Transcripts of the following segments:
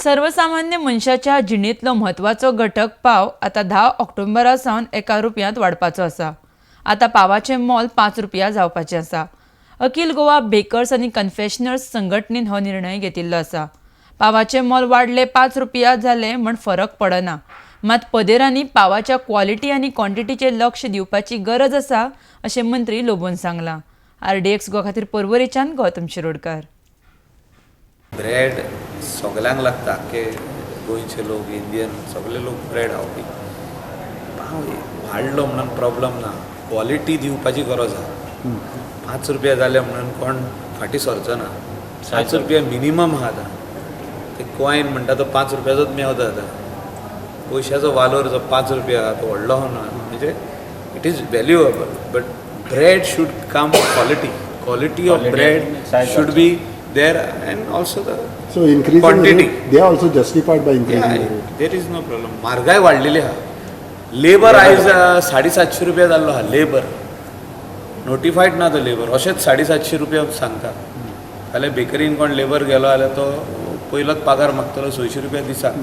सर्वसामान्य मनशाच्या जिणेंतलो म्हत्वाचो घटक पाव आतां 10 ऑक्टोबरा सावन 1 रुपयांत वाडपाचो आसा. आतां पावाचें मोल 5 रुपया जावपाचें आसा. अखिल गोवा बेकर्स आनी कन्फेशनर्स संघटनेन हो निर्णय घेतिल्लो आसा. पावाचें मोल वाडलें 5 रुपया जालें म्हण फरक पडना, मात पदेरांनी पावाच्या क्वॉलिटी आनी क्वॉन्टिटीचेर लक्ष दिवपाची गरज आसा अशें मंत्री लोबोन सांगलां. आरडीएक्स गोवा खातीर पर्वरेच्यान गौतम शिरोडकार. ब्रेड सगल्यांक लागता. आख्खे गोंयचे लोक, इंडियन सगळे लोक ब्रेड खावपी. पाव वाडलो म्हणून प्रॉब्लम ना, क्वॉलिटी दिवपाची गरज आहा. 5 रुपया जाले म्हणून कोण फाटीं सरचो ना. 5 रुपया मिनिमम आहा. आतां ते कॉयन म्हणटा तो 5 रुपयाचोच मेवता. आतां पयशाचो वालोर जो 5 रुपया आहा तो व्हडलो ना, म्हणजे it is valuable, but bread should come quality, quality of Quality bread and size should also. Be there and also the So increasing the quantity. Rate, they are also justified by increasing the rate. There is no problem. म्हारगाय वाडलेली आहा. Labour आयज 750 रुपया जाल्लो आहा. Labour नोटिफायड ना तो labour अशेंच 750 रुपया सांगता. जाल्यार बेकरीन कोण लेबर गेलो जाल्यार तो पयलोच पगार मागतलो 600 रुपया दिसाक.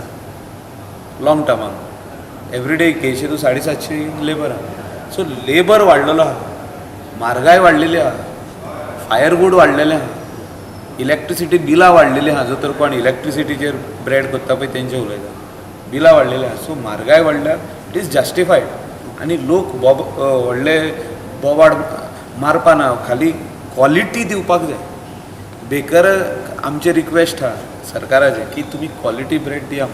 लॉंग टर्माक एवरीडे घेयशी तूं 750 लेबर आहा. सो लेबर वाडलेलो आहा, म्हारगाय वाडलेली आहा, फायरवूड वाडलेलें आहा, इलेक्ट्रिसिटी बिलां वाडलेलीं आहा. जो तर कोण इलेक्ट्रिसिटीचेर ब्रेड करता पळय तेंचे उलयता, बिलां वाडलेलीं आहा. सो म्हारगाय वाडल्या, it is justified. आनी लोक बोब व्हडले बोवाळ मारपा ना, खाली क्वॉलिटी दिवपाक जाय. बेकर आमचे रिक्वेस्ट आहा सरकाराचे की तुमी क्वॉलिटी ब्रेड दिया.